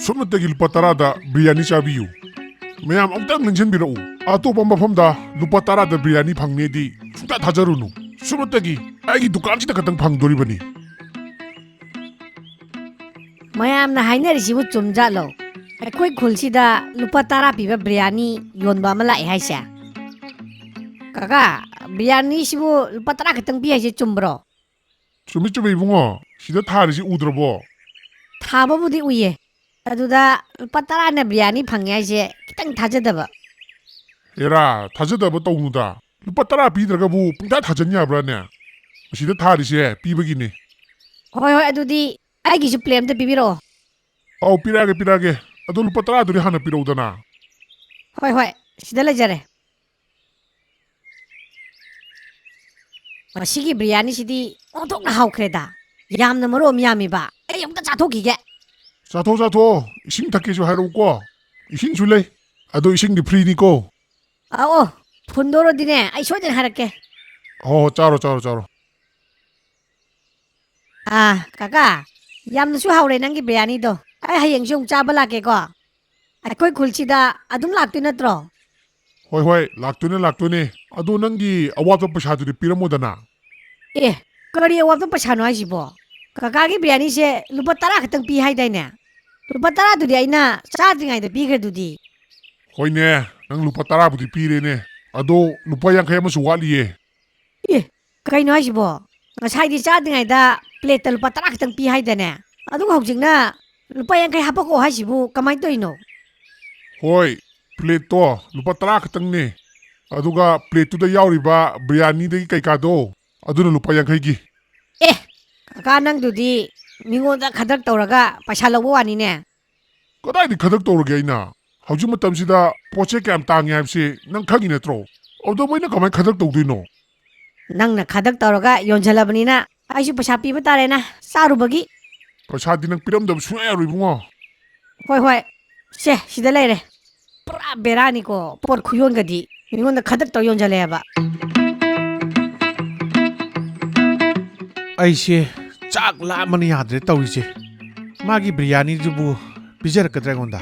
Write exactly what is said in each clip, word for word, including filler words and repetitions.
ꯁꯨꯞꯅꯇꯒꯤ ꯂꯨꯄꯥ ꯇꯔꯥꯗ ꯕꯤꯔꯌꯥꯅꯤ ꯆꯥꯕꯤꯌꯨ꯫ ꯃꯌꯥꯝ ꯑꯃꯨꯛꯇꯪ ꯅꯤꯡꯁꯤꯡꯕꯤꯔꯛꯎ, ꯑꯇꯣꯞꯄ ꯃꯐꯝꯗ ꯂꯨꯄꯥ ꯇꯔꯥꯗ ꯕꯤꯔꯌꯥꯅꯤ ꯐꯪꯅꯦꯗꯤ ꯁꯨꯡꯊꯥ ꯊꯥꯖꯔꯨꯅꯨ꯫ ꯁꯨꯞꯅꯇꯒꯤ ꯑꯩꯒꯤ ꯗꯨꯀꯥꯟꯁꯤꯗ ꯈꯛꯇꯪ ꯐꯪꯗꯣꯔꯤꯕꯅꯤ꯫ ꯃꯌꯥꯝꯅ ꯍꯥꯏꯅꯔꯤꯁꯤꯕꯨ ꯆꯨꯝꯖꯥꯠꯂꯣ? ꯑꯩꯈꯣꯏ ꯈꯨꯜꯁꯤꯗ ꯂꯨꯄꯥ ꯇꯔꯥ ꯄꯤꯕ ꯕꯤꯔꯌꯥꯅꯤ ꯌꯣꯟꯕ ꯑꯃ ꯂꯥꯛꯑꯦ ꯍꯥꯏꯁꯦ꯫ ꯀꯀꯥ, ꯕꯤꯔꯌꯥꯅꯤꯁꯤꯕꯨ ꯂꯨꯄꯥ ꯇꯔꯥ ꯈꯛꯇꯪ ꯄꯤ ꯍꯥꯏꯁꯦ ꯆꯨꯝꯕ꯭ꯔꯣ? ꯆꯨꯝꯃꯤ ꯆꯨꯝꯃꯤ ꯏꯕꯨꯡꯉꯣ, ꯁꯤꯗ ꯊꯥꯔꯤꯁꯤ ꯎꯗ꯭ꯔꯕꯣ? ꯊꯥꯕꯕꯨꯗꯤ ꯎꯏꯌꯦ, ꯑꯗꯨꯗ ꯂꯨꯄꯥ ꯇꯔꯥꯅ ꯕꯤꯔꯌꯥꯅꯤ ꯐꯪꯉꯦ ꯍꯥꯏꯁꯦ ꯈꯤꯇꯪ ꯊꯥꯖꯗꯕ꯫ ꯍꯦꯔꯥ, ꯊꯥꯖꯗꯕ ꯇꯧꯅꯨꯗ꯫ ꯂꯨꯄꯥ ꯇꯔꯥ ꯄꯤꯗ꯭ꯔꯒꯕꯨ ꯄꯨꯡꯊꯥ ꯊꯥꯖꯟ ꯌꯥꯕ꯭ꯔꯥꯅꯦ? ꯑꯁꯤꯗ ꯊꯥꯔꯤꯁꯦ ꯄꯤꯕꯒꯤꯅꯦ꯫ ꯍꯣꯏ ꯍꯣꯏ, ꯑꯗꯨꯗꯤ ꯑꯩꯒꯤꯁꯨ ꯄ꯭ꯂꯦꯠ ꯑꯝꯇ ꯄꯤꯕꯤꯔꯛꯑꯣ꯫ ꯑꯧ, ꯄꯤꯔꯛꯑꯒꯦ ꯄꯤꯔꯛꯑꯒꯦ꯫ ꯑꯗꯣ ꯂꯨꯄꯥ ꯇꯔꯥꯗꯨꯗꯤ ꯍꯥꯟꯅ ꯄꯤꯔꯛꯎꯗꯅ꯫ ꯍꯣꯏ ꯍꯣꯏ, ꯁꯤꯗ ꯂꯩꯖꯔꯦ꯫ ꯃꯁꯤꯒꯤ ꯕꯤꯔꯌꯥꯅꯤꯁꯤꯗꯤ ꯑꯣꯟꯊꯣꯛꯅ ꯍꯥꯎꯈ꯭ꯔꯦꯗ꯫ ꯌꯥꯝꯅ ꯃꯔꯣꯝ ꯌꯥꯝꯃꯤꯕ꯫ ꯑꯩ ꯑꯃꯨꯛꯇ ꯆꯥꯊꯣꯛꯈꯤꯒꯦ꯫ ꯆꯥꯊꯣꯛ ꯆꯥꯊꯣꯛ, ꯏꯁꯤꯡ ꯊꯛꯀꯦꯁꯨ ꯍꯥꯏꯔꯛꯎꯀꯣ꯫ ꯏꯁꯤꯡꯁꯨ ꯂꯩ꯫ ꯑꯗꯣ ꯏꯁꯤꯡꯗꯤ ꯐ꯭ꯔꯤꯅꯤꯀꯣ꯫ ꯑꯧ ꯑꯧ, ꯐꯨꯟꯗꯣꯔꯗꯤꯅꯦ ꯑꯩ ꯁꯣꯏꯗꯅ ꯍꯥꯏꯔꯛꯀꯦ꯫ ꯍꯣ ꯍꯣ, ꯆꯥꯔꯣ ꯆꯥꯔꯣ ꯆꯥꯔꯣ꯫ ꯑꯥ ꯀꯀꯥ, ꯌꯥꯝꯅꯁꯨ ꯍꯥꯎꯔꯦ ꯅꯪꯒꯤ ꯕꯤꯔꯌꯥꯅꯤꯗꯣ꯫ ꯑꯩ ꯍꯌꯦꯡꯁꯨ ꯑꯃꯨꯛ ꯆꯥꯕ ꯂꯥꯛꯀꯦꯀꯣ꯫ ꯑꯩꯈꯣꯏ ꯈꯨꯜꯁꯤꯗ ꯑꯗꯨꯝ ꯂꯥꯛꯇꯣꯏ ꯅꯠꯇ꯭ꯔꯣ? ꯍꯣꯏ ꯍꯣꯏ, ꯂꯥꯛꯇꯣꯏꯅꯦ ꯂꯥꯛꯇꯣꯏꯅꯦ꯫ ꯑꯗꯣ ꯅꯪꯒꯤ ꯑꯋꯥꯠꯄ ꯄꯩꯁꯥꯗꯨꯗꯤ ꯄꯤꯔꯝꯃꯣꯗꯅ꯫ ꯑꯦ, ꯀꯔꯤ ꯑꯋꯥꯠꯄ ꯄꯩꯁꯥꯅꯣ ꯍꯥꯏꯁꯤꯕꯣ? ꯀꯀꯥꯒꯤ ꯕꯤꯔꯌꯥꯅꯤꯁꯦ ꯂꯨꯄꯥ ꯇꯔꯥ ꯈꯛꯇꯪ ꯄꯤ ꯍꯥꯏꯗꯥꯏꯅꯦ? ꯂꯨꯄꯥ ꯇꯔꯥꯗꯨꯗꯤ ꯑꯩꯅ ꯆꯥꯗ꯭ꯔꯤꯉꯩꯗ ꯄꯤꯈ꯭ꯔꯗꯨꯗꯤ꯫ ꯍꯣꯏꯅꯦ, ꯅꯪ ꯂꯨꯄꯥ ꯇꯔꯥꯕꯨꯗꯤ ꯄꯤꯔꯦꯅꯦ꯫ ꯑꯗꯣ ꯂꯨꯄꯥ ꯌꯥꯡꯈꯩ ꯑꯃꯁꯨ ꯋꯥꯠꯂꯤꯌꯦ꯫ ꯑꯦ, ꯀꯩꯅꯣ ꯍꯥꯏꯁꯤꯕꯣ? ꯉꯁꯥꯏꯗꯤ ꯆꯥꯗ꯭ꯔꯤꯉꯩꯗ ꯄ꯭ꯂꯦꯠꯇ ꯂꯨꯄꯥ ꯇꯔꯥ ꯈꯛꯇꯪ ꯄꯤ ꯍꯥꯏꯗꯥꯏꯅꯦ? ꯑꯗꯨꯒ ꯍꯧꯖꯤꯛꯅ ꯂꯨꯄꯥ ꯌꯥꯡꯈꯩ ꯍꯥꯞꯄꯛꯑꯣ ꯍꯥꯏꯁꯤꯕꯨ ꯀꯃꯥꯏꯅ ꯇꯧꯔꯤꯅꯣ? ꯍꯣꯏ, ꯄ꯭ꯂꯦꯠꯇꯣ ꯂꯨꯄꯥ ꯇꯔꯥ ꯈꯛꯇꯪꯅꯦ꯫ ꯑꯗꯨꯒ ꯄ꯭ꯂꯦꯠꯇꯨꯗ ꯌꯥꯎꯔꯤꯕ ꯕꯤꯔꯌꯥꯅꯤꯗꯒꯤ ꯀꯩꯀꯥꯗꯣ, ꯑꯗꯨꯅ ꯂꯨꯄꯥ ꯌꯥꯡꯈꯩꯒꯤ꯫ ꯑꯦ, ꯀꯀꯥ ꯅꯪꯗꯨꯗꯤ ꯃꯤꯉꯣꯟꯗ ꯈꯗ꯭ꯔꯛ ꯇꯧꯔꯒ ꯄꯩꯁꯥ ꯂꯧꯕ ꯋꯥꯅꯤꯅꯦ꯫ ꯀꯗꯥꯏꯗ ꯈꯗ꯭ꯔꯛ ꯇꯧꯔꯒꯦ ꯑꯩꯅ? ꯍꯧꯖꯤꯛ ꯃꯇꯝꯁꯤꯗ ꯄꯣꯠꯁꯦ ꯀꯌꯥꯝ ꯇꯥꯡꯉꯦ ꯍꯥꯏꯕꯁꯤ ꯅꯪ ꯈꯪꯉꯤ ꯅꯠꯇ꯭ꯔꯣ? ꯑꯗꯨꯗ ꯑꯩꯅ ꯀꯃꯥꯏꯅ ꯈꯗ꯭ꯔꯛ ꯇꯧꯗꯣꯏꯅꯣ? ꯅꯪꯅ ꯈꯗ꯭ꯔꯛ ꯇꯧꯔꯒ ꯌꯣꯟꯁꯤꯜꯂꯕꯅꯤꯅ ꯑꯩꯁꯨ ꯄꯩꯁꯥ ꯄꯤꯕ ꯇꯥꯔꯦꯅ ꯆꯥꯔꯨꯕꯒꯤ꯫ ꯄꯩꯁꯥꯗꯤ ꯅꯪ ꯄꯤꯔꯝꯗꯕ ꯁꯨꯡꯌꯥ ꯌꯥꯔꯣꯏ ꯏꯕꯨꯡꯉꯣ꯫ ꯍꯣꯏ ꯍꯣꯏ, ꯁꯦ ꯁꯤꯗ ꯂꯩꯔꯦ꯫ ꯄꯨꯔꯥ ꯕꯦꯔꯥꯅꯤꯀꯣ, ꯄꯣꯠ ꯈꯨꯌꯣꯟꯒꯗꯤ ꯃꯤꯉꯣꯟꯗ ꯈꯗ꯭ꯔꯛ ꯇꯧꯔ ꯌꯣꯟꯁꯤꯜꯂꯛꯑꯦꯕ꯫ ꯑꯩꯁꯦ ꯆꯥꯛ ꯂꯥꯝꯕꯅ ꯌꯥꯗ꯭ꯔꯦ ꯇꯧꯔꯤꯁꯦ꯫ ꯃꯥꯒꯤ ꯕꯤꯔꯌꯥꯅꯤꯗꯨꯕꯨ ꯄꯤꯖꯔꯛꯀꯗ꯭ꯔꯥ ꯑꯩꯉꯣꯟꯗ?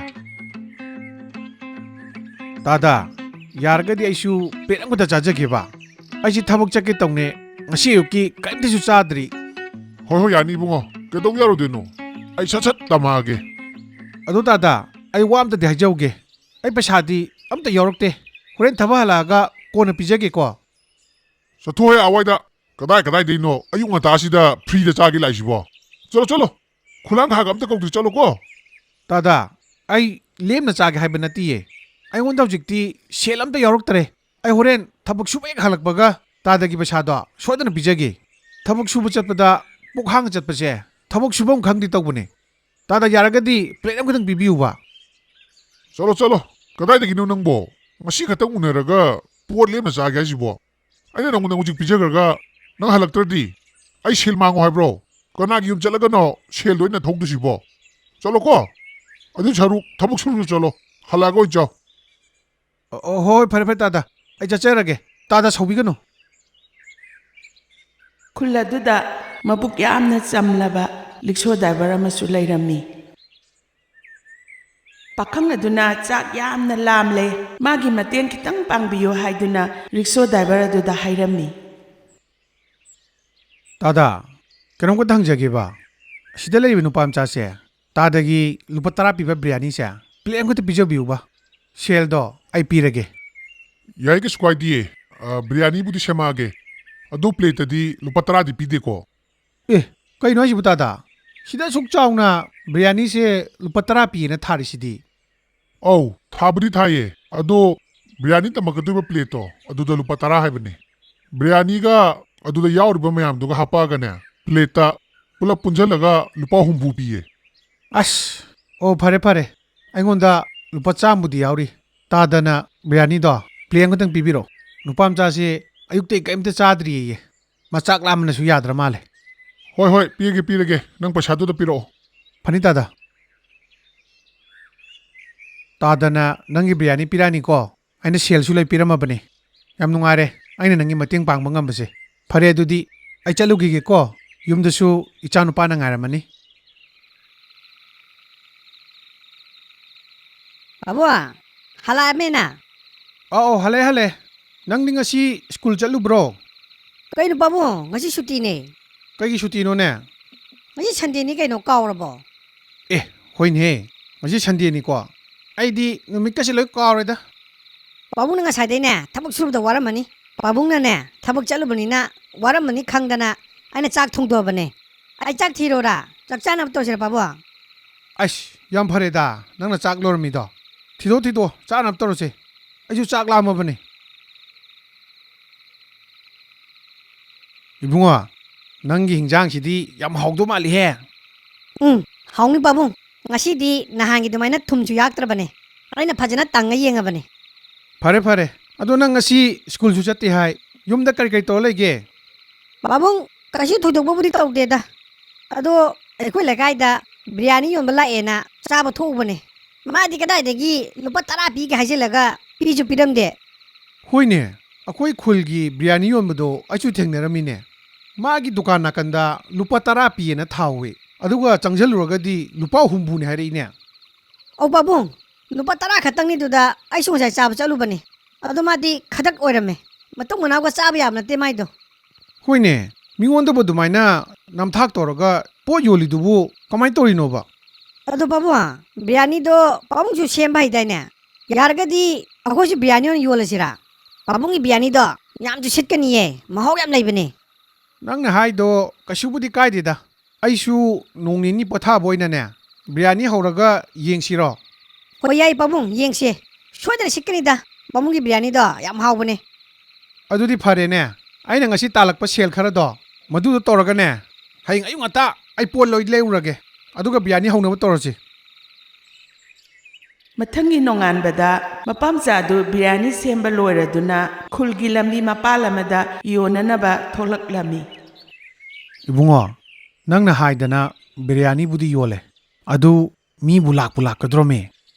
ꯇꯥꯗ, ꯌꯥꯔꯒꯗꯤ ꯑꯩꯁꯨ ꯄ꯭ꯂꯦꯠ ꯑꯃꯈꯛꯇ ꯆꯥꯖꯒꯦꯕ꯫ ꯑꯩꯁꯤ ꯊꯕꯛ ꯆꯠꯀꯦ ꯇꯧꯅꯦ, ꯉꯁꯤ ꯑꯌꯨꯛꯀꯤ ꯀꯔꯤꯝꯇꯁꯨ ꯆꯥꯗ꯭ꯔꯤ꯫ ꯍꯣꯏ, ꯍꯣꯏ, ꯌꯥꯅꯤ ꯏꯕꯨꯡꯉꯣ, ꯀꯩꯗꯧ ꯌꯥꯔꯣꯏꯗꯣꯏꯅꯣ? ꯑꯩ ꯁꯠ ꯁꯠ ꯇꯝꯃꯛꯑꯒꯦ꯫ ꯑꯗꯣ ꯇꯥꯗ, ꯑꯩ ꯋꯥ ꯑꯝꯇꯗꯤ ꯍꯥꯏꯖꯍꯧꯒꯦ꯫ ꯑꯩ ꯄꯩꯁꯥꯗꯤ ꯑꯝꯇ ꯌꯥꯎꯔꯛꯇꯦ꯫ ꯍꯣꯔꯦꯟ ꯊꯕꯛ ꯍꯜꯂꯛꯑꯒ ꯀꯣꯟꯅ ꯄꯤꯖꯒꯦꯀꯣ꯫ ꯆꯠꯊꯣꯛꯍꯦ ꯑꯋꯥꯏꯗ꯫ ꯀꯗꯥꯏ ꯀꯗꯥꯏꯗꯩꯅꯣ ꯑꯌꯨꯛ ꯉꯟꯇꯥꯁꯤꯗ ꯐ꯭ꯔꯤꯗ ꯆꯥꯒꯦ ꯂꯥꯛꯏꯁꯤꯕꯣ? ꯆꯠꯂꯣ, ꯆꯠꯂꯣ꯫ ꯈꯨꯂꯥꯡ ꯈꯥꯡꯒ ꯑꯝꯇ ꯀꯧꯗ꯭ꯔꯤ, ꯆꯠꯂꯣꯀꯣ꯫ ꯇꯥꯗ, ꯑꯩ ꯂꯦꯝꯅ ꯆꯥꯒꯦ ꯍꯥꯏꯕ ꯅꯠꯇꯤꯌꯦ꯫ ꯑꯩꯉꯣꯟꯗ ꯍꯧꯖꯤꯛꯇꯤ ꯁꯦꯜ ꯑꯝꯇ ꯌꯥꯎꯔꯛꯇ꯭ꯔꯦ꯫ ꯑꯩ ꯍꯣꯔꯦꯟ ꯊꯕꯛ ꯁꯨꯕ ꯍꯦꯛ ꯍꯜꯂꯛꯄꯒ ꯇꯥꯗꯒꯤ ꯄꯩꯁꯥꯗꯣ ꯁꯣꯏꯗꯅ ꯄꯤꯖꯒꯦ꯫ ꯊꯕꯛ ꯁꯨꯕ ꯆꯠꯄꯗ ꯄꯨꯛ ꯍꯥꯡꯉ ꯆꯠꯄꯁꯦ ꯊꯕꯛ ꯁꯨꯐꯝ ꯈꯪꯗꯦ ꯇꯧꯕꯅꯦ꯫ ꯇꯥꯗ, ꯌꯥꯔꯒꯗꯤ ꯄ꯭ꯂꯦꯠ ꯑꯃꯈꯛꯇꯪ ꯄꯤꯕꯤꯌꯨꯕ꯫ ꯆꯠꯂꯣ, ꯆꯠꯂꯣ꯫ ꯀꯗꯥꯏꯗꯒꯤꯅꯣ ꯅꯪꯕꯣ? ꯉꯁꯤ ꯈꯛꯇꯪ ꯎꯅꯔꯒ ꯄꯣꯠ ꯂꯦꯝꯅ ꯆꯥꯒꯦ ꯍꯥꯏꯁꯤꯕꯣ? ꯑꯩꯅ ꯅꯪꯉꯣꯟꯗ ꯍꯧꯖꯤꯛ ꯄꯤꯖꯈ꯭ꯔꯒ ꯅꯪ ꯍꯜꯂꯛꯇ꯭ꯔꯗꯤ ꯑꯩ ꯁꯦꯜ ꯃꯥꯡꯉꯣ ꯍꯥꯏꯕ꯭ꯔꯣ? ꯀꯅꯥꯒꯤ ꯌꯨꯝ ꯆꯠꯂꯒꯅꯣ ꯁꯦꯜꯗꯣ ꯑꯩꯅ ꯊꯧꯗꯣꯏꯁꯤꯕꯣ? ꯆꯠꯂꯣꯀꯣ꯫ ꯑꯗꯨ ꯁꯔꯨꯛ ꯊꯕꯛ ꯁꯨꯔꯨ ꯆꯠꯂꯣ꯫ ꯍꯜꯂꯛꯑꯒ ꯑꯣꯏ ꯆꯥꯎ꯫ ꯑꯣ, ꯑꯣ, ꯍꯣꯏ, ꯐꯔꯦ, ꯐꯔꯦ, ꯇꯥꯗ꯫ ꯑꯩ ꯆꯠꯆꯔꯒꯦ꯫ ꯇꯥꯗ, ꯁꯥꯎꯕꯤꯒꯅꯨ꯫ ꯈꯨꯜ ꯑꯗꯨꯗ ꯃꯕꯨꯛ ꯌꯥꯝꯅ ꯆꯝꯂꯕ ꯔꯤꯛꯁꯣ ꯗ꯭ꯔꯥꯏꯚꯔ ꯑꯃꯁꯨ ꯂꯩꯔꯝꯃꯤ꯫ ꯄꯥꯈꯪ ꯑꯗꯨꯅ ꯆꯥꯛ ꯌꯥꯝꯅ ꯂꯥꯝꯂꯦ, ꯃꯥꯒꯤ ꯃꯇꯦꯡ ꯈꯤꯇꯪ ꯄꯥꯡꯕꯤꯌꯨ ꯍꯥꯏꯗꯨꯅ ꯔꯤꯛꯁꯣ ꯗ꯭ꯔꯥꯏꯚꯔ ꯑꯗꯨꯗ ꯍꯥꯏꯔꯝꯃꯤ꯫ ꯇꯥꯗ, ꯀꯩꯅꯣꯝꯈꯛꯇ ꯍꯪꯖꯒꯦꯕ꯫ ꯑꯁꯤꯗ ꯂꯩꯔꯤꯕ ꯅꯨꯄꯥ ꯃꯆꯥꯁꯦ ꯇꯥꯗꯒꯤ ꯂꯨꯄꯥ ꯇꯔꯥ ꯄꯤꯕ ꯕꯤꯔꯌꯥꯅꯤꯁꯦ ꯄ꯭ꯂꯦꯠ ꯑꯃꯈꯛꯇ ꯄꯤꯖꯕꯤꯌꯨꯕ꯫ ꯁꯦꯜꯗꯣ ꯑꯩ ꯄꯤꯔꯒꯦ꯫ ꯌꯥꯏ, ꯀꯩꯁꯨ ꯀꯥꯏꯗꯤꯌꯦ꯫ ꯑ, ꯕꯤꯔꯌꯥꯅꯤꯕꯨꯗꯤ ꯁꯦꯝꯃꯛꯑꯒꯦ꯫ ꯑꯗꯣ ꯄ꯭ꯂꯦꯠꯇꯗꯤ ꯂꯨꯄꯥ ꯇꯔꯥꯗꯤ ꯄꯤꯗꯦꯀꯣ꯫ ꯑꯦ, ꯀꯩꯅꯣ ꯍꯥꯏꯁꯤꯕꯨ ꯇꯥꯗ? ꯁꯤꯗ ꯑꯁꯨꯛ ꯆꯥꯎꯅ ꯕꯤꯔꯌꯥꯅꯤꯁꯦ ꯂꯨꯄꯥ ꯇꯔꯥ ꯄꯤꯌꯦꯅ ꯊꯥꯔꯤꯁꯤꯗꯤ? ꯑꯧ, ꯊꯥꯕꯨꯗꯤ ꯊꯥꯏꯌꯦ꯫ ꯑꯗꯣ ꯕꯤꯔꯌꯥꯅꯤ ꯇꯝꯃꯛꯀꯗꯣꯏꯕ ꯄ꯭ꯂꯦꯠꯇꯣ, ꯑꯗꯨꯗ ꯂꯨꯄꯥ ꯇꯔꯥ ꯍꯥꯏꯕꯅꯦ꯫ ꯕꯤꯔꯌꯥꯅꯤꯒ ꯑꯗꯨꯗ ꯌꯥꯎꯔꯤꯕ ꯃꯌꯥꯝꯗꯨꯒ ꯍꯥꯞꯄꯛꯑꯒꯅꯦ, ꯄ꯭ꯂꯦꯠꯇ ꯄꯨꯂꯞ ꯄꯨꯟꯁꯤꯜꯂꯒ ꯂꯨꯄꯥ ꯍꯨꯝꯐꯨ ꯄꯤꯌꯦ꯫ ꯑꯁ, ꯑꯣ, ꯐꯔꯦ, ꯐꯔꯦ꯫ ꯑꯩꯉꯣꯟꯗ ꯂꯨꯄꯥ ꯆꯥꯝꯃꯕꯨꯗꯤ ꯌꯥꯎꯔꯤ꯫ ꯇꯥꯗꯅ ꯕꯤꯔꯌꯥꯅꯤꯗꯣ ꯄ꯭ꯂꯦꯠ ꯑꯃꯈꯛꯇꯪ ꯄꯤꯕꯤꯔꯣ꯫ ꯅꯨꯄꯥ ꯃꯆꯥꯁꯦ ꯑꯌꯨꯛꯇꯩ ꯀꯩꯝꯇ ꯆꯥꯗ꯭ꯔꯤꯌꯦ꯫ ꯃꯆꯥꯛ ꯂꯥꯝꯕꯅꯁꯨ ꯌꯥꯗ꯭ꯔ ꯃꯥꯜꯂꯦ꯫ ꯍꯣꯏ, ꯍꯣꯏ, ꯄꯤꯔꯒꯦ, ꯄꯤꯔꯒꯦ꯫ ꯅꯪ ꯄꯩꯁꯥꯗꯨꯗ ꯄꯤꯔꯛꯑꯣ꯫ ꯐꯅꯤ ꯇꯥꯗ꯫ ꯇꯥꯗꯅ ꯅꯪꯒꯤ ꯕꯤꯔꯌꯥꯅꯤ ꯄꯤꯔꯛꯑꯅꯤꯀꯣ꯫ ꯑꯩꯅ ꯁꯦꯜꯁꯨ ꯂꯣꯏ ꯄꯤꯔꯝꯃꯕꯅꯤ꯫ ꯌꯥꯝ ꯅꯨꯡꯉꯥꯏꯔꯦ ꯑꯩꯅ ꯅꯪꯒꯤ ꯃꯇꯦꯡ ꯄꯥꯡꯕ ꯉꯝꯕꯁꯦ꯫ ꯐꯔꯦ, ꯑꯗꯨꯗꯤ ꯑꯩ ꯆꯠꯂꯨꯈꯤꯒꯦꯀꯣ꯫ ꯌꯨꯝꯗꯁꯨ ꯏꯆꯥ ꯅꯨꯄꯥꯅ ꯉꯥꯏꯔꯝꯃꯅꯤ꯫ ꯄꯥꯕꯨꯡ, ꯍꯜꯂꯛꯑꯃꯦꯅ? ꯑꯧ, ꯍꯜꯂꯛꯑꯦ, ꯍꯜꯂꯛꯑꯦ꯫ ꯅꯪꯗꯤ ꯉꯁꯤ ꯁ꯭ꯀꯨꯜ ꯆꯠꯂꯨꯕ꯭ꯔꯣ? ꯀꯩꯅꯣ ꯄꯥꯕꯨꯡ, ꯉꯁꯤ ꯁꯨꯇꯤꯅꯦ꯫ ꯀꯩꯒꯤ ꯁꯨꯇꯤꯅꯣꯅꯦ? ꯉꯁꯤ ꯁꯟꯗꯦꯅꯤ ꯀꯩꯅꯣ, ꯀꯥꯎꯔꯕꯣ? ꯑꯦ, ꯍꯣꯏꯅꯦ, ꯉꯁꯤ ꯁꯟꯗꯦꯅꯤꯀꯣ꯫ ꯑꯩꯗꯤ ꯅꯨꯃꯤꯠꯀꯁꯦ ꯂꯣꯏ ꯀꯥꯎꯔꯦꯗ꯫ ꯄꯥꯕꯨꯡꯅ ꯉꯁꯥꯏꯗꯩꯅꯦ ꯊꯕꯛ ꯁꯨꯕꯗ ꯋꯥꯔꯝꯃꯅꯤ꯫ ꯄꯥꯕꯨꯡꯅꯅꯦ ꯊꯕꯛ ꯆꯠꯂꯨꯕꯅꯤꯅ ꯋꯥꯔꯝꯃꯅꯤ ꯈꯪꯗꯅ ꯑꯩꯅ ꯆꯥꯛ ꯊꯣꯡꯗꯣꯛꯑꯕꯅꯦ꯫ ꯑꯩ ꯆꯥꯛ ꯊꯤꯔꯣꯔꯥ? ꯆꯥꯛ ꯆꯥꯅꯕ ꯇꯧꯁꯤꯔ ꯄꯥꯕꯨꯡ? ꯑꯁ, ꯌꯥꯝ ꯐꯔꯦꯗ ꯅꯪꯅ ꯆꯥꯛ ꯂꯣꯏꯔꯝꯃꯤꯗꯣ꯫ ꯊꯤꯗꯣꯛ, ꯊꯤꯗꯣꯛ, ꯆꯥꯅꯕ ꯇꯧꯔꯁꯦ꯫ ꯑꯩꯁꯨ ꯆꯥꯛ ꯂꯥꯝꯃꯕꯅꯦ꯫ ꯏꯕꯨꯡꯉꯣ, ꯅꯪꯒꯤ ꯍꯤꯟꯖꯥꯡꯁꯤꯗꯤ ꯌꯥꯝ ꯍꯥꯎꯗꯧ ꯃꯥꯜꯂꯤꯍꯦ꯫ ꯎꯝ, ꯍꯥꯎꯅꯤ ꯄꯥꯕꯨꯡ꯫ ꯉꯁꯤꯗꯤ ꯅꯍꯥꯟꯒꯤ ꯑꯗꯨꯃꯥꯏꯅ ꯊꯨꯝꯁꯨ ꯌꯥꯛꯇ꯭ꯔꯕꯅꯦ꯫ ꯑꯩꯅ ꯐꯖꯅ ꯇꯪꯉ ꯌꯦꯡꯉꯕꯅꯦ꯫ ꯐꯔꯦ, ꯐꯔꯦ꯫ ꯑꯗꯣ ꯅꯪ ꯉꯁꯤ ꯁ꯭ꯀꯨꯜꯁꯨ ꯆꯠꯇꯦ ꯍꯥꯏ꯫ ꯌꯨꯝꯗ ꯀꯔꯤ ꯀꯔꯤ ꯇꯧꯔ ꯂꯩꯒꯦ? ꯄꯥꯕꯨꯡ, ꯀꯩꯁꯨ ꯊꯣꯏꯗꯣꯛꯄꯕꯨꯗꯤ ꯇꯧꯗꯦꯗ꯫ ꯑꯗꯣ ꯑꯩꯈꯣꯏ ꯂꯩꯀꯥꯏꯗ ꯕꯤꯔꯌꯥꯅꯤ ꯌꯣꯟꯕ ꯂꯥꯛꯑꯦꯅ ꯆꯥꯕ ꯊꯣꯛꯎꯕꯅꯦ꯫ ꯃꯥꯗꯤ ꯀꯗꯥꯏꯗꯒꯤ ꯂꯨꯄꯥ ꯇꯔꯥ ꯄꯤꯒꯦ ꯍꯥꯏꯖꯤꯜꯂꯒ ꯄꯤꯁꯨ ꯄꯤꯔꯝꯗꯦ꯫ ꯍꯣꯏꯅꯦ, ꯑꯩꯈꯣꯏ ꯈꯨꯜꯒꯤ ꯕꯤꯔꯌꯥꯅꯤ ꯌꯣꯟꯕꯗꯣ ꯑꯩꯁꯨ ꯊꯦꯡꯅꯔꯝꯃꯤꯅꯦ꯫ ꯃꯥꯒꯤ ꯗꯨꯀꯥꯟ ꯅꯥꯀꯟꯗ ꯂꯨꯄꯥ ꯇꯔꯥ ꯄꯤꯌꯦꯅ ꯊꯥꯍꯧꯋꯤ, ꯑꯗꯨꯒ ꯆꯪꯁꯤꯜꯂꯨꯔꯒꯗꯤ ꯂꯨꯄꯥ ꯍꯨꯝꯐꯨꯅꯦ ꯍꯥꯏꯔꯛꯏꯅꯦ꯫ ꯑꯧ ꯄꯥꯕꯨꯡ, ꯂꯨꯄꯥ ꯇꯔꯥ ꯈꯛꯇꯪꯅꯤꯗꯨꯗ ꯑꯩꯁꯨ ꯉꯁꯥꯏ ꯆꯥꯕ ꯆꯠꯂꯨꯕꯅꯤ꯫ ꯑꯗꯣ ꯃꯥꯗꯤ ꯈꯗꯛ ꯑꯣꯏꯔꯝꯃꯦ꯫ ꯃꯇꯨꯡ ꯃꯅꯥꯎꯒ ꯆꯥꯕ ꯌꯥꯕ ꯅꯠꯇꯦ ꯃꯥꯏꯗꯣ꯫ ꯍꯣꯏꯅꯦ, ꯃꯤꯉꯣꯟꯗꯕꯨ ꯑꯗꯨꯃꯥꯏꯅ ꯅꯝꯊꯥꯛ ꯇꯧꯔꯒ ꯄꯣꯠ ꯌꯣꯜꯂꯤꯗꯨꯕꯨ ꯀꯃꯥꯏꯅ ꯇꯧꯔꯤꯅꯣꯕ? ꯑꯗꯣ ꯄꯥꯕꯨꯡ, ꯕꯤꯔꯌꯥꯅꯤꯗꯣ ꯄꯥꯕꯨꯡꯁꯨ ꯁꯦꯝꯕ ꯍꯩꯗꯥꯏꯅꯦ? ꯌꯥꯔꯒꯗꯤ ꯑꯩꯈꯣꯏꯁꯨ ꯕꯤꯔꯌꯥꯅꯤ ꯑꯣꯏꯅ ꯌꯣꯜꯂꯁꯤꯔꯥ? ꯄꯥꯕꯨꯡꯒꯤ ꯕꯤꯔꯌꯥꯅꯤꯗꯣ ꯌꯥꯝꯁꯨ ꯁꯤꯠꯀꯅꯤꯌꯦ, ꯃꯍꯥꯎ ꯌꯥꯝ ꯂꯩꯕꯅꯦ꯫ ꯅꯪꯅ ꯍꯥꯏꯗꯣ ꯀꯩꯁꯨꯕꯨꯗꯤ ꯀꯥꯏꯗꯦꯗ꯫ ꯑꯩꯁꯨ ꯅꯣꯡ ꯅꯤꯅꯤ ꯄꯣꯊꯥꯕ ꯑꯣꯏꯅꯅꯦ, ꯕꯤꯔꯌꯥꯅꯤ ꯍꯧꯔꯒ ꯌꯦꯡꯁꯤꯔꯣ? ꯍꯣꯏ, ꯌꯥꯏ ꯄꯥꯕꯨꯡ, ꯌꯦꯡꯁꯦ꯫ ꯁꯣꯏꯗꯅ ꯁꯤꯠꯀꯅꯤꯗ, ꯄꯥꯕꯨꯡꯒꯤ ꯕꯤꯔꯌꯥꯅꯤꯗꯣ ꯌꯥꯝ ꯍꯥꯎꯕꯅꯦ꯫ ꯑꯗꯨꯗꯤ ꯐꯔꯦꯅꯦ, ꯑꯩꯅ ꯉꯁꯤ ꯇꯥꯜꯂꯛꯄ ꯁꯦꯜ ꯈꯔꯗꯣ, ꯃꯗꯨꯗꯣ ꯇꯧꯔꯒꯅꯦ, ꯍꯌꯦꯡ ꯑꯌꯨꯛ ꯉꯟꯇꯥ ꯑꯩ ꯄꯣꯠ ꯂꯣꯏ ꯂꯩꯔꯨꯔꯒꯦ, ꯑꯗꯨꯒ ꯕꯤꯔꯌꯥꯅꯤ ꯍꯧꯅꯕ ꯇꯧꯔꯁꯤ꯫ ꯃꯊꯪꯒꯤ ꯅꯣꯡꯉꯥꯟꯕꯗ ꯃꯄꯥꯝꯆꯥꯗꯨ ꯕꯤꯔꯌꯥꯅꯤ ꯁꯦꯝꯕ ꯂꯣꯏꯔꯗꯨꯅ ꯈꯨꯜꯒꯤ ꯂꯝꯕꯤ ꯃꯄꯥꯜ ꯑꯃꯗ ꯌꯣꯟꯅꯅꯕ ꯊꯣꯛꯂꯛꯂꯝꯃꯤ꯫ ꯏꯕꯨꯡꯉꯣ, ꯅꯪꯅ ꯍꯥꯏꯗꯅ ꯕꯤꯔꯌꯥꯅꯤꯕꯨꯗꯤ ꯌꯣꯜꯂꯦ, ꯑꯗꯨ ꯃꯤꯕꯨ ꯂꯥꯛꯄꯨ ꯂꯥꯛꯀꯗ꯭ꯔꯣꯃꯤ?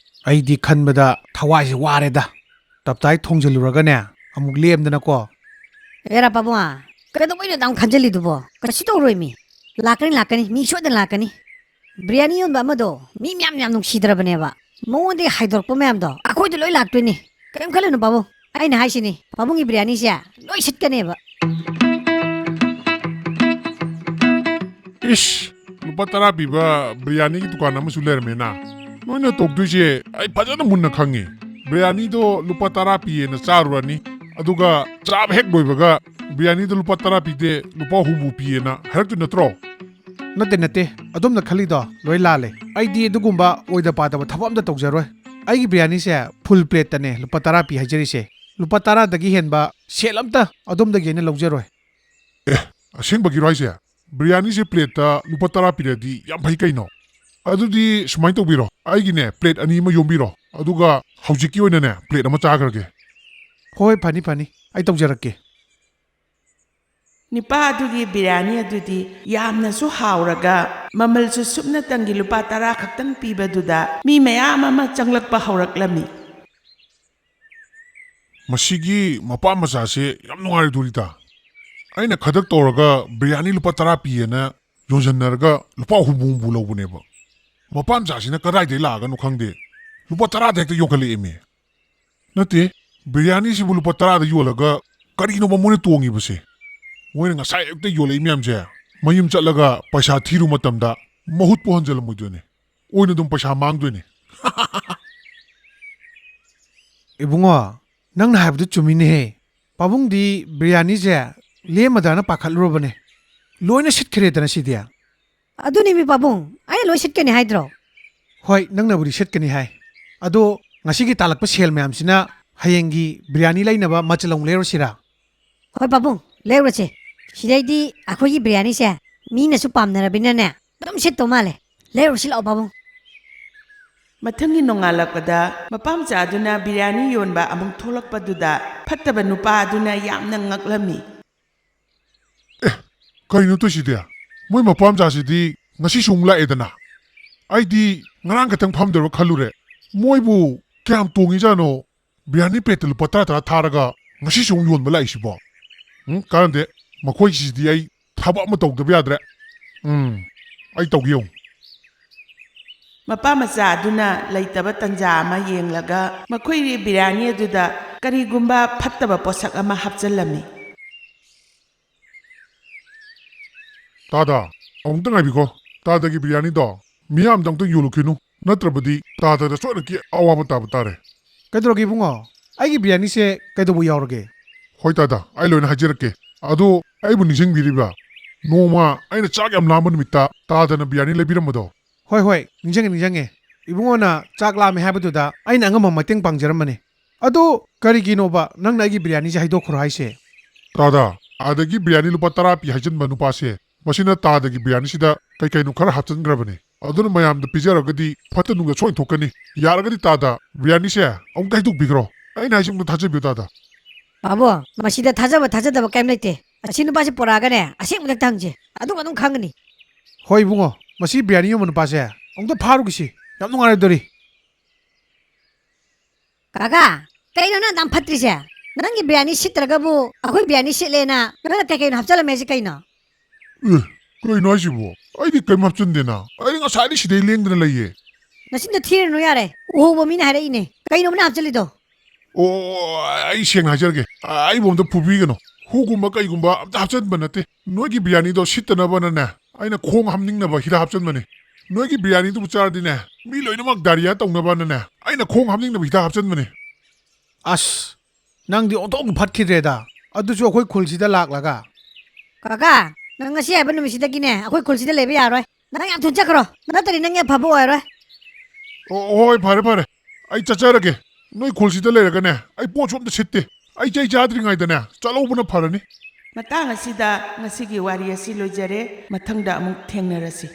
ꯑꯩꯗꯤ ꯈꯟꯕꯗ ꯊꯋꯥꯏꯁꯦ ꯋꯥꯔꯦꯗ꯫ ꯇꯞꯇꯥꯏ ꯊꯣꯡꯖꯤꯜꯂꯨꯔꯒꯅꯦ, ꯑꯃꯨꯛ ꯂꯦꯝꯗꯅꯀꯣ꯫ ꯑꯦꯔꯥ ꯄꯥꯕꯨꯡ, ꯀꯩꯗꯧꯕꯩꯅꯣ ꯑꯗꯥꯝ ꯈꯟꯖꯤꯜꯂꯤꯗꯨꯕꯣ? ꯀꯩꯁꯨ ꯇꯧꯔꯣꯏꯃꯤ꯫ ꯂꯥꯛꯀꯅꯤ, ꯂꯥꯛꯀꯅꯤ, ꯃꯤ ꯁꯣꯏꯗꯅ ꯂꯥꯛꯀꯅꯤ꯫ ꯕꯤꯔꯌꯥꯅꯤ ꯌꯣꯟꯕ ꯑꯃꯗꯣ ꯃꯤ ꯃꯌꯥꯝ ꯌꯥꯝ ꯅꯨꯡꯁꯤꯗ꯭ꯔꯕꯅꯦꯕ꯫ ꯃꯉꯣꯟꯗꯒꯤ ꯍꯥꯏꯗꯣꯔꯛꯄ ꯃꯌꯥꯝꯗꯣ ꯑꯩꯈꯣꯏꯗ ꯂꯣꯏ ꯂꯥꯛꯇꯣꯏꯅꯤ꯫ ꯀꯔꯤꯝ ꯈꯜꯂꯨꯅꯨ ꯄꯥꯕꯨꯡ, ꯑꯩꯅ ꯍꯥꯏꯁꯤꯅꯤ, ꯄꯥꯕꯨꯡꯒꯤ ꯕꯤꯔꯌꯥꯅꯤꯁꯦ ꯂꯣꯏ ꯁꯤꯠꯀꯅꯦꯕ꯫ ꯏꯁ, ꯂꯨꯄꯥ ꯇꯔꯥ ꯄꯤꯕ ꯕꯤꯔꯌꯥꯅꯤꯒꯤ ꯗꯨꯀꯥꯟ ꯑꯃꯁꯨ ꯂꯩꯔꯝꯃꯦꯅ꯫ ꯅꯣꯏꯅ ꯇꯧꯗꯣꯏꯁꯦ ꯑꯩ ꯐꯖꯅ ꯃꯨꯟꯅ ꯈꯪꯉꯤ꯫ ꯕꯤꯔꯌꯥꯅꯤꯗꯣ ꯂꯨꯄꯥ ꯇꯔꯥ ꯄꯤꯌꯦꯅ ꯆꯥꯔꯨꯔꯅꯤ, ꯑꯗꯨꯒ ꯆꯥꯕ ꯍꯦꯛ ꯂꯣꯏꯕꯒ ꯕꯤꯔꯌꯥꯅꯤꯗꯣ ꯂꯨꯄꯥ ꯇꯔꯥ ꯄꯤꯗꯦ, ꯂꯨꯄꯥ ꯍꯨꯝꯐꯨ ꯄꯤꯌꯦꯅ ꯍꯥꯏꯔꯛꯇꯣꯏ ꯅꯠꯇ꯭ꯔꯣ? ꯅꯠꯇꯦ, ꯅꯠꯇꯦ, ꯑꯗꯣꯝꯅ ꯈꯜꯂꯤꯗꯣ ꯂꯣꯏ ꯂꯥꯜꯂꯦ꯫ ꯑꯩꯗꯤ ꯑꯗꯨꯒꯨꯝꯕ ꯑꯣꯏꯗ ꯄꯥꯗꯕ ꯊꯕꯛ ꯑꯝꯇ ꯇꯧꯖꯔꯣꯏ꯫ ꯑꯩꯒꯤ ꯕꯤꯔꯌꯥꯅꯤꯁꯦ ꯐꯨꯜ ꯄ꯭ꯂꯦꯠꯇꯅꯦ ꯂꯨꯄꯥ ꯇꯔꯥ ꯄꯤ ꯍꯥꯏꯖꯔꯤꯁꯦ꯫ ꯂꯨꯄꯥ ꯇꯔꯥꯗꯒꯤ ꯍꯦꯟꯕ ꯁꯦꯜ ꯑꯝꯇ ꯑꯗꯣꯝꯗꯒꯤ ꯑꯩꯅ ꯂꯧꯖꯔꯣꯏ꯫ ꯑꯦ, ꯑꯁꯦꯡꯕꯒꯤꯔꯣ ꯍꯥꯏꯁꯦ? ꯕꯤꯔꯌꯥꯅꯤꯁꯦ ꯄ꯭ꯂꯦꯠꯇ ꯂꯨꯄꯥ ꯇꯔꯥ ꯄꯤꯔꯗꯤ ꯌꯥꯝ ꯐꯩ ꯀꯩꯅꯣ꯫ ꯑꯗꯨꯗꯤ ꯁꯨꯃꯥꯏꯅ ꯇꯧꯕꯤꯔꯣ, ꯑꯩꯒꯤꯅꯦ ꯄ꯭ꯂꯦꯠ ꯑꯅꯤ ꯑꯃ ꯌꯣꯝꯕꯤꯔꯣ, ꯑꯗꯨꯒ ꯍꯧꯖꯤꯛꯀꯤ ꯑꯣꯏꯅꯅꯦ ꯄ꯭ꯂꯦꯠ ꯑꯃ ꯆꯥꯈ꯭ꯔꯒꯦ꯫ ꯍꯣꯏ, ꯐꯅꯤ, ꯐꯅꯤ, ꯑꯩ ꯇꯧꯖꯔꯛꯀꯦ꯫ ꯅꯤꯄꯥ ꯑꯗꯨꯒꯤ ꯕꯤꯔꯌꯥꯅꯤ ꯑꯗꯨꯗꯤ ꯌꯥꯝꯅꯁꯨ ꯍꯥꯎꯔꯒ ꯃꯃꯜꯁꯨ ꯁꯨꯞꯅꯇꯪꯒꯤ ꯂꯨꯄꯥ ꯇꯔꯥ ꯈꯛꯇꯪ ꯄꯤꯕꯗꯨꯗ ꯃꯤ ꯃꯌꯥꯝ ꯑꯃ ꯆꯪꯂꯛꯄ ꯍꯧꯔꯛꯂꯝꯃꯤ꯫ ꯃꯁꯤꯒꯤ ꯃꯄꯥ ꯃꯆꯥꯁꯦ ꯌꯥꯝ ꯅꯨꯡꯉꯥꯏꯔꯣꯏꯗꯣꯔꯤꯗ꯫ ꯑꯩꯅ ꯈꯗꯛ ꯇꯧꯔꯒ ꯕꯤꯔꯌꯥꯅꯤ ꯂꯨꯄꯥ ꯇꯔꯥ ꯄꯤꯌꯦꯅ ꯌꯣꯟꯁꯤꯟꯅꯔꯒ ꯂꯨꯄꯥ ꯍꯨꯝꯐꯨ ꯍꯨꯝꯐꯨ ꯂꯧꯕꯅꯦꯕ꯫ ꯃꯄꯥ ꯃꯆꯥꯁꯤꯅ ꯀꯗꯥꯏꯗꯒꯤ ꯂꯥꯛꯑꯒꯅꯣ ꯈꯪꯗꯦ, ꯂꯨꯄꯥ ꯇꯔꯥꯗ ꯍꯦꯛꯇ ꯌꯣꯟꯈꯠꯂꯛꯑꯦꯃꯤ꯫ ꯅꯠꯇꯦ, ꯕꯤꯔꯌꯥꯅꯤꯁꯤꯕꯨ ꯂꯨꯄꯥ ꯇꯔꯥꯗ ꯌꯣꯜꯂꯒ ꯀꯔꯤꯅꯣꯕ ꯃꯣꯏꯅ ꯇꯣꯡꯉꯤꯕꯁꯦ? ꯃꯣꯏꯅ ꯉꯁꯥꯏ ꯑꯌꯨꯛꯇ ꯌꯣꯜꯂꯛꯏ ꯃꯌꯥꯝꯁꯦ ꯃꯌꯨꯝ ꯆꯠꯂꯒ ꯄꯩꯁꯥ ꯊꯤꯔꯨ ꯃꯇꯝꯗ ꯃꯍꯨꯠꯄꯨ ꯍꯟꯖꯜꯂꯝꯃꯣꯏꯗꯣꯏꯅꯦ, ꯑꯣꯏꯅ ꯑꯗꯨꯝ ꯄꯩꯁꯥ ꯃꯥꯡꯗꯣꯏꯅꯦ꯫ ꯏꯕꯨꯡꯉꯣ, ꯅꯪꯅ ꯍꯥꯏꯕꯗꯨ ꯆꯨꯝꯃꯤꯅꯦꯍꯦ꯫ ꯄꯥꯕꯨꯡꯗꯤ ꯕꯤꯔꯌꯥꯅꯤꯁꯦ ꯂꯦꯝꯃꯗ꯭ꯔꯅ ꯄꯥꯈꯠꯂꯨꯔꯕꯅꯦ꯫ ꯂꯣꯏꯅ ꯁꯤꯠꯈ꯭ꯔꯦꯗꯅ ꯁꯤꯗꯤ꯫ ꯑꯗꯨꯅꯦꯃꯤ ꯄꯥꯕꯨꯡ, ꯑꯩꯅ ꯂꯣꯏ ꯁꯤꯠꯀꯅꯤ ꯍꯥꯏꯗ꯭ꯔꯣ? ꯍꯣꯏ, ꯅꯪꯅꯕꯨꯗꯤ ꯁꯤꯠꯀꯅꯤ ꯍꯥꯏ꯫ ꯑꯗꯣ ꯉꯁꯤꯒꯤ ꯇꯥꯜꯂꯛꯄ ꯁꯦꯜ ꯃꯌꯥꯝꯁꯤꯅ ꯍꯌꯦꯡꯒꯤ ꯕꯤꯔꯌꯥꯅꯤ ꯂꯩꯅꯕ ꯃꯆꯜ ꯑꯃꯨꯛ ꯂꯩꯔꯨꯁꯤꯔꯥ? ꯍꯣꯏ ꯄꯥꯕꯨꯡ, ꯂꯩꯔꯨꯔꯁꯦ꯫ ꯁꯤꯗꯩꯗꯤ ꯑꯩꯈꯣꯏꯒꯤ ꯕꯤꯔꯌꯥꯅꯤꯁꯦ ꯃꯤꯅꯁꯨ ꯄꯥꯝꯅꯔꯕꯅꯤꯅꯅꯦ, ꯑꯗꯨꯝ ꯁꯤꯠꯇꯧ ꯃꯥꯜꯂꯦ꯫ ꯂꯩꯔꯨꯔꯁꯤ ꯂꯥꯛꯑꯣ ꯄꯥꯕꯨꯡ꯫ ꯃꯊꯪꯒꯤ ꯅꯣꯡꯉꯥꯜꯂꯛꯄꯗ ꯃꯄꯥꯝꯆꯥ ꯑꯗꯨꯅ ꯕꯤꯔꯌꯥꯅꯤ ꯌꯣꯟꯕ ꯑꯃꯨꯛ ꯊꯣꯛꯂꯛꯄꯗꯨꯗ ꯐꯠꯇꯕ ꯅꯨꯄꯥ ꯑꯗꯨꯅ ꯌꯥꯝꯅ ꯉꯛꯂꯝꯃꯤ꯫ ꯑꯦ, ꯀꯩꯅꯣ ꯇꯧꯏꯁꯤꯗꯤ? ꯃꯣꯏ ꯃꯄꯥꯝꯆꯥꯁꯤꯗꯤ ꯉꯁꯤꯁꯨ ꯑꯃꯨꯛ ꯂꯥꯛꯑꯦꯗꯅ꯫ ꯑꯩꯗꯤ ꯉꯔꯥꯡ ꯈꯛꯇꯪ ꯐꯝꯗꯕ ꯈꯜꯂꯨꯔꯦ꯫ ꯃꯣꯏꯕꯨ ꯀꯌꯥꯝ ꯇꯣꯡꯉꯤꯖꯥꯠꯅꯣ? ꯕꯤꯔꯌꯥꯅꯤ ꯄ꯭ꯂꯦꯠꯇ ꯂꯨꯄꯥ ꯇꯔꯥ ꯇꯔꯥ ꯊꯥꯔꯒ ꯉꯁꯤꯁꯨ ꯑꯃꯨꯛ ꯌꯣꯟꯕ ꯂꯥꯛꯏꯁꯤꯕꯣ? ꯎꯝ, ꯀꯥꯟꯅꯗꯦ꯫ ꯃꯈꯣꯏꯒꯤꯁꯤꯗꯤ ꯑꯩ ꯊꯕꯛ ꯑꯃ ꯇꯧꯗꯕ ꯌꯥꯗ꯭ꯔꯦ꯫ ꯎꯝ, ꯑꯩ ꯇꯧꯒꯦ ꯌꯦꯡꯉꯨ꯫ ꯃꯄꯥ ꯃꯆꯥ ꯑꯗꯨꯅ ꯂꯩꯇꯕ ꯇꯟꯖꯥ ꯑꯃ ꯌꯦꯡꯂꯒ ꯃꯈꯣꯏꯒꯤ ꯕꯤꯔꯌꯥꯅꯤ ꯑꯗꯨꯗ ꯀꯔꯤꯒꯨꯝꯕ ꯐꯠꯇꯕ ꯄꯣꯠꯁꯛ ꯑꯃ ꯍꯥꯞꯆꯤꯜꯂꯝꯃꯤ꯫ "ꯇꯥꯗ, ꯑꯃꯨꯛꯇ ꯉꯥꯏꯕꯤꯈꯣ꯫ ꯇꯥꯗꯒꯤ ꯕꯤꯔꯌꯥꯅꯤꯗꯣ ꯃꯤꯌꯥꯝꯗ ꯑꯃꯨꯛꯇ ꯌꯣꯜꯂꯨꯈꯤꯅꯨ, ꯅꯠꯇ꯭ꯔꯕꯗꯤ ꯇꯥꯗꯗ ꯁꯣꯏꯗꯅꯀꯤ ꯑꯋꯥꯕ ꯇꯥꯕ ꯇꯥꯔꯦ꯫" "ꯀꯩꯗꯧꯔꯒꯦ ꯏꯕꯨꯡꯉꯣ? ꯑꯩꯒꯤ ꯕꯤꯔꯌꯥꯅꯤꯁꯦ ꯀꯩꯗꯧꯕ ꯌꯥꯎꯔꯒꯦ?" "ꯍꯣꯏ ꯇꯥꯗ, ꯑꯩ ꯂꯣꯏꯅ ꯍꯥꯏꯖꯔꯛꯀꯦ꯫ ꯑꯗꯣ ꯑꯩꯕꯨ ꯅꯤꯡꯁꯤꯡꯕꯤꯔꯤꯕ꯭ꯔꯥ? ꯅꯣꯡꯃ ꯑꯩꯅ ꯆꯥꯛ ꯌꯥꯝ ꯂꯥꯝꯕ ꯅꯨꯃꯤꯠꯇ ꯇꯥꯗꯅ ꯕꯤꯔꯌꯥꯅꯤ ꯂꯩꯕꯤꯔꯝꯕꯗꯣ?" "ꯍꯣꯏ, ꯍꯣꯏ, ꯅꯤꯡꯁꯤꯡꯉꯦ, ꯅꯤꯡꯁꯤꯡꯉꯦ꯫ ꯏꯕꯨꯡꯉꯣꯅ ꯆꯥꯛ ꯂꯥꯝꯃꯦ ꯍꯥꯏꯕꯗꯨꯗ ꯑꯩꯅ ꯑꯉꯝꯕ ꯃꯇꯦꯡ ꯄꯥꯡꯖꯔꯝꯕꯅꯤ꯫ ꯑꯗꯨ ꯀꯔꯤꯒꯤꯅꯣꯕ ꯅꯪꯅ ꯑꯩꯒꯤ ꯕꯤꯔꯌꯥꯅꯤꯁꯦ ꯍꯩꯗꯣꯛꯈ꯭ꯔꯣ ꯍꯥꯏꯁꯦ?" "ꯇꯥꯗ, ꯑꯗꯒꯤ ꯕꯤꯔꯌꯥꯅꯤ ꯂꯨꯄꯥ ꯇꯔꯥ ꯄꯤ ꯍꯥꯏꯖꯤꯟꯕ ꯅꯨꯄꯥꯁꯦ, ꯃꯁꯤꯅ ꯇꯥꯗꯒꯤ ꯕꯤꯔꯌꯥꯅꯤꯁꯤꯗ ꯀꯩ ꯀꯩꯅꯣ ꯈꯔ ꯍꯥꯞꯆꯤꯟꯈ꯭ꯔꯕꯅꯤ꯫ ꯑꯗꯨꯅ ꯃꯌꯥꯝꯗ ꯄꯤꯖꯔꯒꯗꯤ ꯐꯠꯇ ꯅꯨꯡꯗ ꯁꯣꯏꯅ ꯊꯣꯛꯀꯅꯤ꯫ ꯌꯥꯔꯒꯗꯤ ꯇꯥꯗ, ꯕꯤꯔꯌꯥꯅꯤꯁꯦ ꯑꯃꯨꯛꯇ ꯍꯩꯗꯣꯛꯄꯤꯈ꯭ꯔꯣ꯫ ꯑꯩꯅ ꯍꯥꯏꯁꯤꯃꯨꯛꯇ ꯊꯥꯖꯕꯤꯌꯨ ꯇꯥꯗ꯫" "ꯄꯥꯕꯨꯡ, ꯃꯁꯤꯗ ꯊꯥꯖꯕ ꯊꯥꯖꯗꯕ ꯀꯔꯤꯝ ꯂꯩꯇꯦ꯫ ꯑꯁꯤ ꯅꯨꯄꯥꯁꯦ ꯄꯨꯔꯛꯑꯒꯅꯦ, ꯑꯁꯦꯡꯕꯗ ꯍꯦꯛꯇ ꯍꯪꯁꯦ꯫ ꯑꯗꯨꯒ ꯑꯗꯨꯝ ꯈꯪꯒꯅꯤ꯫" "ꯍꯣꯏ ꯏꯕꯨꯡꯉꯣ, ꯃꯁꯤ ꯕꯤꯔꯌꯥꯅꯤ ꯌꯣꯟꯕ ꯅꯨꯄꯥꯁꯦ ꯑꯃꯨꯛꯇ ꯐꯥꯔꯨꯈꯤꯁꯤ꯫ ꯌꯥꯝ ꯅꯨꯡꯉꯥꯏꯔꯣꯏꯗꯧꯔꯤ꯫" "ꯀꯥꯀꯥ, ꯀꯩꯅꯣ ꯅꯪ ꯑꯗꯥꯝ ꯐꯠꯇ꯭ꯔꯤꯁꯦ? ꯅꯪꯒꯤ ꯕꯤꯔꯌꯥꯅꯤ ꯁꯤꯠꯇ꯭ꯔꯒꯕꯨ ꯑꯩꯈꯣꯏ ꯕꯤꯔꯌꯥꯅꯤ ꯁꯤꯠꯂꯦꯅ ꯅꯪꯅ ꯀꯩ ꯀꯩꯅꯣ ꯍꯥꯞꯆꯜꯂꯝꯃꯦ ꯍꯥꯏꯁꯦ ꯀꯩꯅꯣ?" "ꯑꯦ, ꯀꯩꯅꯣ ꯍꯥꯏꯁꯤꯕꯣ? ꯑꯩꯗꯤ ꯀꯔꯤꯝ ꯍꯥꯞꯆꯤꯟꯗꯦꯅ꯫ ꯑꯩꯗꯤ ꯉꯁꯥꯏꯗꯤ ꯁꯤꯗꯩ ꯂꯦꯡꯗꯅ ꯂꯩꯌꯦ꯫" "ꯅꯆꯤꯟꯗꯣ ꯊꯤꯔꯨꯅꯨ ꯌꯥꯔꯦ꯫ ꯎꯍꯧꯕ ꯃꯤꯅ ꯍꯥꯏꯔꯛꯏꯅꯦ꯫ ꯀꯩꯅꯣꯕ ꯅꯪ ꯍꯥꯞꯆꯤꯜꯂꯤꯗꯣ?" "ꯑꯣ, ꯑꯣ, ꯑꯩ ꯁꯦꯡꯅ ꯍꯥꯏꯖꯔꯒꯦ꯫ ꯑꯩꯕꯨ ꯑꯝꯇ ꯐꯨꯕꯤꯒꯅꯨ꯫ ꯍꯨꯒꯨꯝꯕ ꯀꯩꯒꯨꯝꯕ ꯑꯝꯇ ꯍꯥꯞꯆꯤꯟꯕ ꯅꯠꯇꯦ꯫ ꯅꯣꯏꯒꯤ ꯕꯤꯔꯌꯥꯅꯤꯗꯣ ꯁꯤꯠꯇꯅꯕꯅꯅꯦ, ꯑꯩꯅ ꯈꯣꯡ ꯍꯥꯝꯅꯤꯡꯅꯕ ꯍꯤꯗꯥꯛ ꯍꯥꯞꯆꯤꯟꯕꯅꯤ꯫ ꯅꯣꯏꯒꯤ ꯕꯤꯔꯌꯥꯅꯤꯗꯨꯕꯨ ꯆꯥꯔꯗꯤꯅꯦ, ꯃꯤ ꯂꯣꯏꯅꯃꯛ ꯗꯥꯏꯔꯤꯌꯥ ꯇꯧꯅꯕꯅꯅꯦ, ꯑꯩꯅ ꯈꯣꯡ ꯍꯥꯝꯅꯤꯡꯅꯕ ꯍꯤꯗꯥꯛ ꯍꯥꯞꯆꯤꯟꯕꯅꯤ꯫" "ꯑꯁ, ꯅꯪꯗꯤ ꯑꯣꯟꯊꯣꯛꯅ ꯐꯠꯈꯤꯗ꯭ꯔꯦꯗ꯫ ꯑꯗꯨꯁꯨ ꯑꯩꯈꯣꯏ ꯈꯨꯜꯁꯤꯗ ꯂꯥꯛꯂꯒ꯫" "ꯀꯥꯀꯥ, ꯅꯪ ꯉꯁꯤ ꯍꯥꯏꯕ ꯅꯨꯃꯤꯠꯁꯤꯗꯒꯤꯅꯦ ꯑꯩꯈꯣꯏ ꯈꯨꯜꯁꯤꯗ ꯂꯩꯕ ꯌꯥꯔꯣꯏ꯫ ꯅꯪ ꯌꯥꯝ ꯊꯨꯅ ꯆꯠꯈ꯭ꯔꯣ꯫ ꯅꯠꯇ꯭ꯔꯗꯤ ꯅꯪꯒꯤ ꯑꯐꯕ ꯑꯣꯏꯔꯣꯏ꯫" "ꯑꯣ, ꯍꯣꯏ, ꯐꯔꯦ, ꯐꯔꯦ꯫ ꯑꯩ ꯆꯠꯆꯔꯒꯦ꯫ ꯅꯣꯏ ꯈꯨꯜꯁꯤꯗ ꯂꯩꯔꯒꯅꯦ, ꯑꯩ ꯄꯣꯠꯁꯨ ꯑꯝꯇ ꯁꯤꯠꯇꯦ꯫ ꯑꯩ ꯆꯩ ꯆꯥꯗ꯭ꯔꯤꯉꯩꯗꯅꯦ, ꯆꯠꯍꯧꯕꯅ ꯐꯔꯅꯤ꯫" ꯃꯇꯥꯡ ꯑꯁꯤꯗ ꯉꯁꯤꯒꯤ ꯋꯥꯔꯤ ꯑꯁꯤ ꯂꯣꯏꯖꯔꯦ꯫ ꯃꯊꯪꯗ ꯑꯃꯨꯛ ꯊꯦꯡꯅꯔꯁꯤ꯫